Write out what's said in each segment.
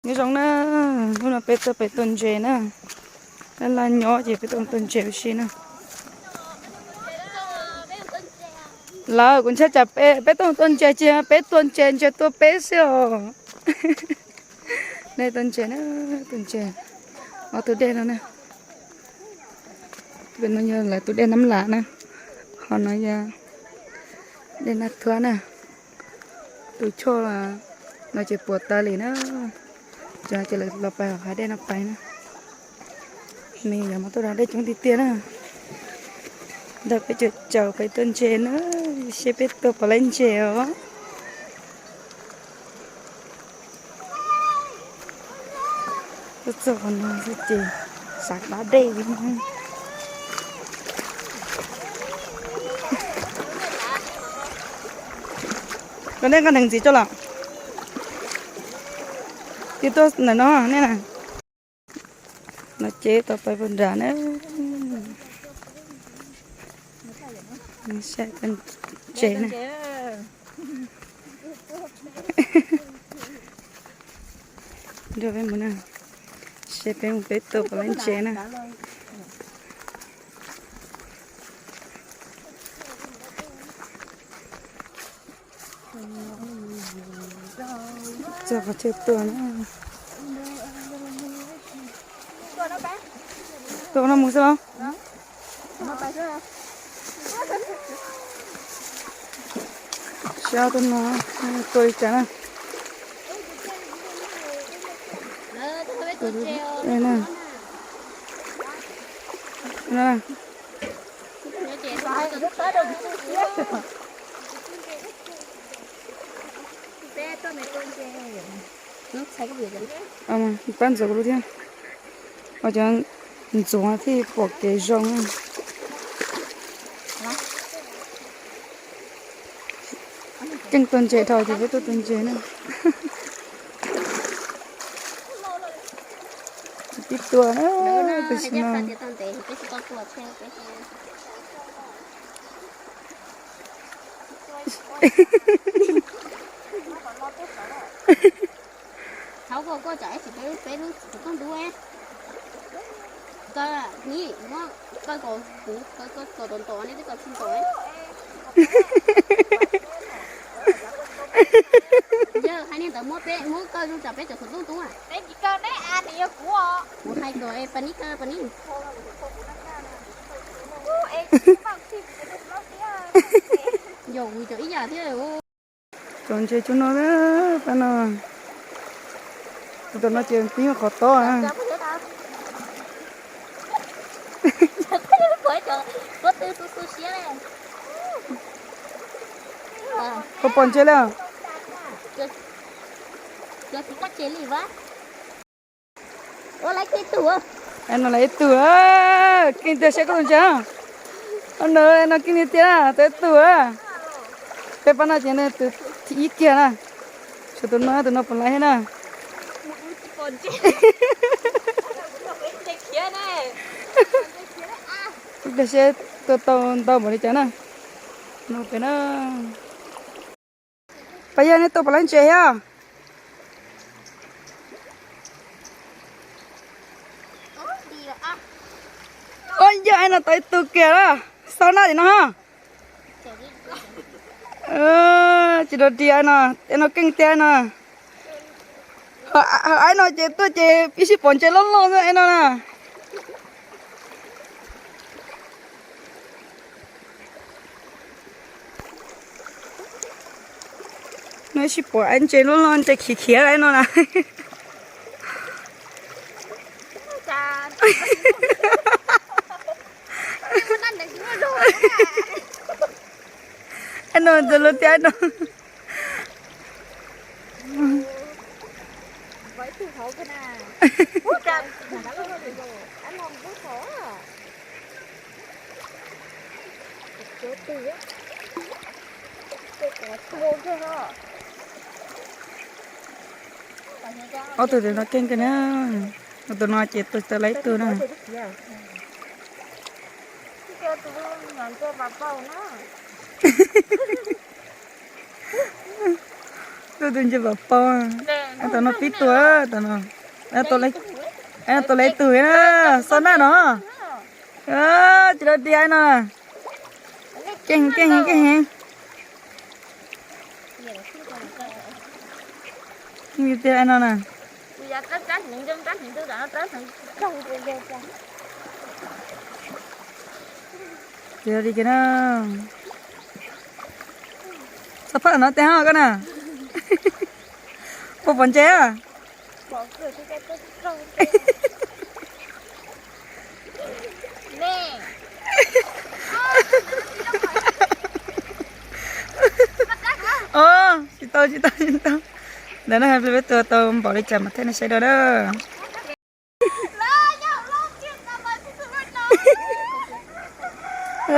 Nyob zoo na, hnub no peb tuaj pem tua ntses na. Laj laj nyob ces peb tuaj tua ntses ua si na. Lawv kuv ntshai tsam peb tuaj tua ntses ces peb tua ntses ntses tua peb xwb os. Nej tua ntses na, tua ntses. Ob tug dej no na. Tus no yog lawv tus dej Nab Lam na, ho no yog dej Nab Thuab na. Tus choj no ces puas tawv li na, ces lawv los pais hav dej no pais na. Nws yuav mas tuaj rau dej coob tiag tiag na. Nrog peb caum caum peb tua ntses na, seb peb tua puas laib ntses os. Tuaj txog qhov no xwb ces sab dab dej li. Koj nej nqa nees ntxiv tso los. Twb tuaj ntawm no nej na. No ces tau pais puag nram na. Saib ntses na. Nrog peb mus na, seb peb mus peb tua puas laib ntses na. Txog qhov chaw tua na. Tua no mus xwb los? Saib tua no, tua li cas na. Pab ntxuav kuv lub thiab. Ua cov ntxuav thiaj pom kev zoo na. Keej tua ntses dhau ces peb tuaj tua ntses na. Tib tua na, tab sis no Thaum koj koj tsam ib tsis peb peb lub kuv koj ntub, koj nim muab koj kom kuv koj kom tom ntom nej twb kom tsis ntom. Yog hais li ntawd muab peb muab koj zoo tsam peb cov xov tooj tub. Peb tsis kaw neb a, nws yog kuv os. Kuv hais kom es pas nib kaw pas nib. Yog kuv cov ib yam thiab. Cov ntses cov no na, pab no. Tus tom no ces twb yog qhov tob na. Puas pom ntses li? No lawv ib tug, keej tiag seb koj tus ntses. No keej tiag tiag, tau ib tug. Peb pab no ces nws tus thib ib kiag na. Tshuav tus no, tus no puas laib thiab na. Ib pliag seb tua tau ntau npaum li cas na. No pem na. Pab yog nej tua puas laib ntses thiab? Ua yog aib no tau ib tug kiag lawm, xaub nab tim no. Tsis rau ris aib no, aib no keej tiag no. Aib no ces tuaj ces ib sij pom ntses loj loj xwb aib no na. No ib sij pom aib ntses loj loj ntses khiav khiav aib no na. Aib no ntses loj tiag aib no. Ob tug tus no keej kawg na. Tus no ces tus tau laib ib tug na. Tus tus ntsia pom pom. Tau no pib tua, tau no. Tau le tug na, xob naj no. Tsis tau diav no. Keej keej keej heev. Tiag no na. Li kiag na. Txhob phaj no tiag koj na. Puas pom ntses? Tsis tau tsis tau tsis tau. Ntawd na, peb tua tau npaum li cas mas thiaj nej saib dua na.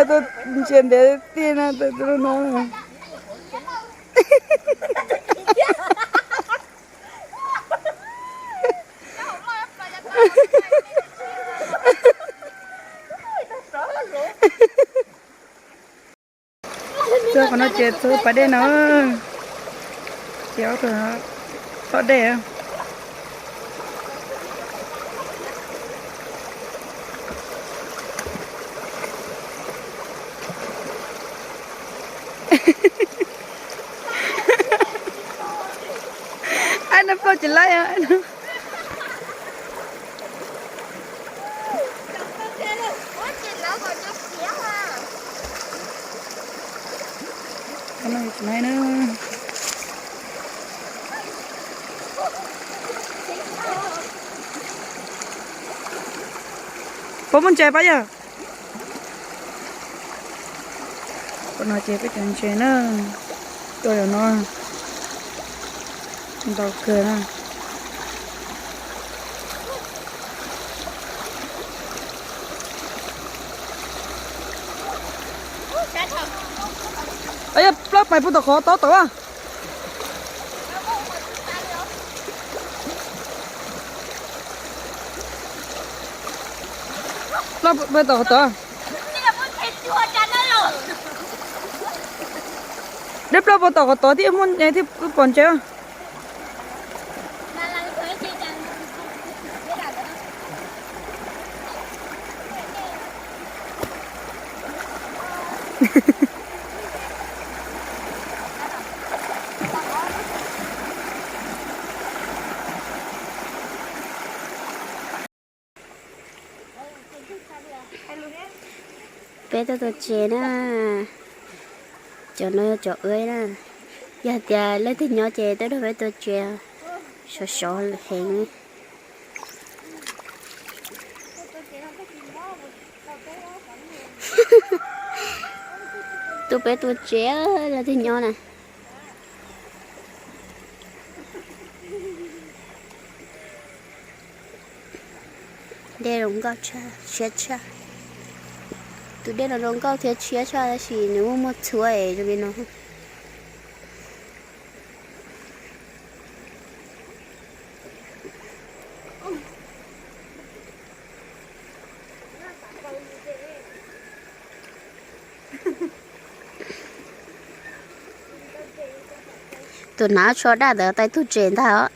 Tus ntsia ntev tiag na, tus no. Txog qhov no ces txog pas dej no, ces ob tug toj dej. Ab, no poj tsis laib. Puas muaj ntses Paj Yawg? Qhov no ces peb cov ntses na, tuaj yam no ntau kawg na. Yog plaub pais puag tom qhov tod tod. Plaub pais tom qhov tod. Dej plaub puag tom qhov tod thiaj muaj thiaj pom ntses. Peb tuaj tua tsev na, cov no yog cov wb na. Yog tias leej twg nyob ces tuaj nrog peb tua tsev, sov sov heev. Tuaj peb tua tsev, leej twg nyob na. Dej zoo nkauj tshaj, siab tshaj. Tus dej no zoo nkauj thiab siab tshaj tab sis nws muaj muaj txhua es zoo li no. Tus hnav tsho daj ntawd tais tug tsev ntag os.